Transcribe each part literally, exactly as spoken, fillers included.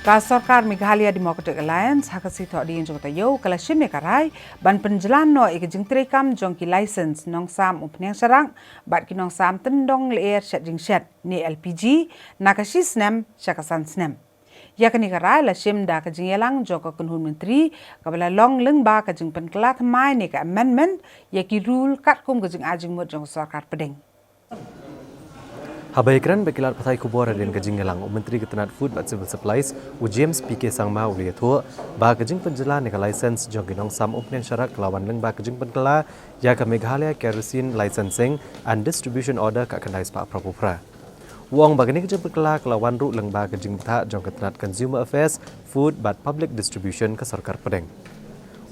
Ka Sorkar Meghalaya Democratic Alliance ha ka sngi Thohdieng jong ka taïew ka la shim ïa ka rai ban pynjlan noh ïa ka jingtreikam jong ki license nongsam umpniang sharak bad ki nongsam tyndong lyer shet jingshet ne L P G na ka shi snem sha ka san snem. Ïa kane ka rai la shim da ka jingïalang jong ka kynhun myntri kaba la long lyngba ka jingpynkylla thymmai ne ka amendment ïa ki rule katkum ka jingai jingmut jong ka sorkar pdeng. Haba ïakren bad ki lad pathai khubor hadien ka jingïalang, u Myntri ka tnat Food bad Civil Supplies, u James P K Sangma, u la ïathuh ba ka jingpynjlan ïa ka license jong ki nongsam umpniang sharak ka la wan lyngba ka jingpynkylla ïa ka Meghalaya Kerosene Licensing and Distribution Order ka khyndai spah phra phew phra. U ong ba kane ka jingpynkylla ka la wan ruh lyngba ka jingbthah jong ka tnat Consumer Affairs, Food bad Public Distribution ka sorkar pdeng.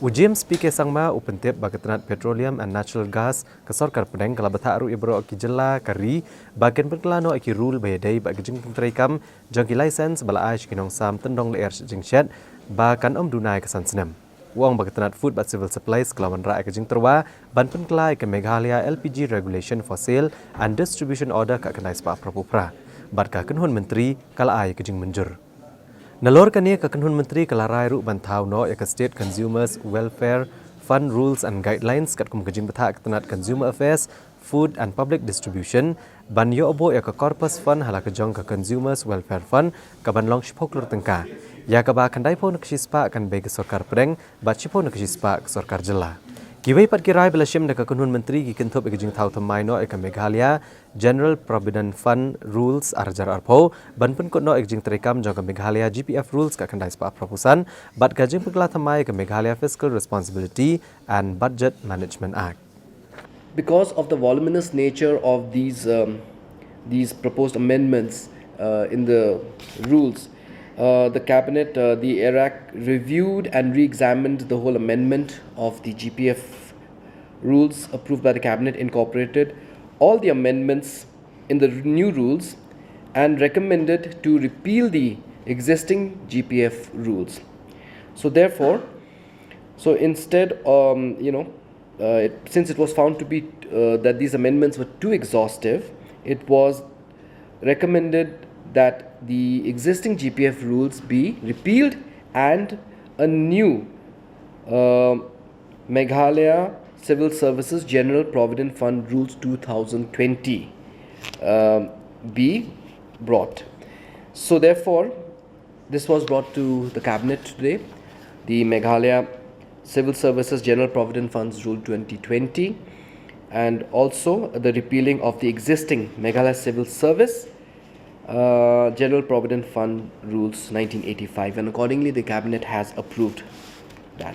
U James P K Sangma u pyntip ba ka tnat Petroleum and Natural Gas ka sorkar pdeng ka la bthah ruh ïa baroh ki jylla ka ri ba kin pynkylla noh ïa ki rule ba ïadei bad ka jingpyntreikam jong ki license ba la ai sha ki nongsam tyndong lyer shet jingshet ba kan ym duna ïa ka san snem. U ong ba ka tnat Food bad Civil Supplies ka la wanrah ïa ka jingtyrwa ban pynkylla ïa ka Meghalaya L P G Regulation for Sale and Distribution Order ka khyndai spah phra phew phra bad ka kynhun myntri ka la ai ïa ka jingmynjur. Nalor kane, ka kynhun myntri ka la rai ruh ban thaw noh ïa ka State Consumers Welfare Fund Rules and Guidelines katkum ka jingbthah ka tnat Consumer Affairs, Food and Public Distribution ban ïoh buh ïa ka Corpus Fund ha la ka jong ka Consumers Welfare Fund ka ban long shiphew klur tyngka, ïa kaba khyndaiphew na ka shispah kan bei ka sorkar pdeng bad shiphew na ka shispah ka sorkar jylla. Kiwei pat ki rai ba la shim da ka kynhun myntri ki kynthup ïa ka jingthaw thymmai noh ïa ka Meghalaya General Provident Fund Rules ar hajar arphew ban pynkut noh ïa ka jingtreikam jong ka Meghalaya G P F Rules ka khyndai spah phra phew san bad ka jingpynkylla thymmai ïa ka Meghalaya Fiscal Responsibility and Budget Management Act. Because of the voluminous nature of these, um, these proposed amendments, uh, in the rules, uh, the cabinet, uh, the ERAC reviewed and re-examined the whole amendment of the G P F rules approved by the cabinet, incorporated all the amendments in the new rules, and recommended to repeal the existing G P F rules. So therefore, so instead, um, you know, uh, it, since it was found to be, uh, that these amendments were too exhaustive, it was recommended that the existing G P F rules be repealed and a new, uh, Meghalaya Civil Services General Provident Fund Rules two thousand twenty, um, be brought. So therefore, this was brought to the cabinet today. The Meghalaya Civil Services General Provident Funds Rule twenty twenty, and also the repealing of the existing Meghalaya Civil Service, uh, General Provident Fund Rules nineteen eighty-five, and accordingly the cabinet has approved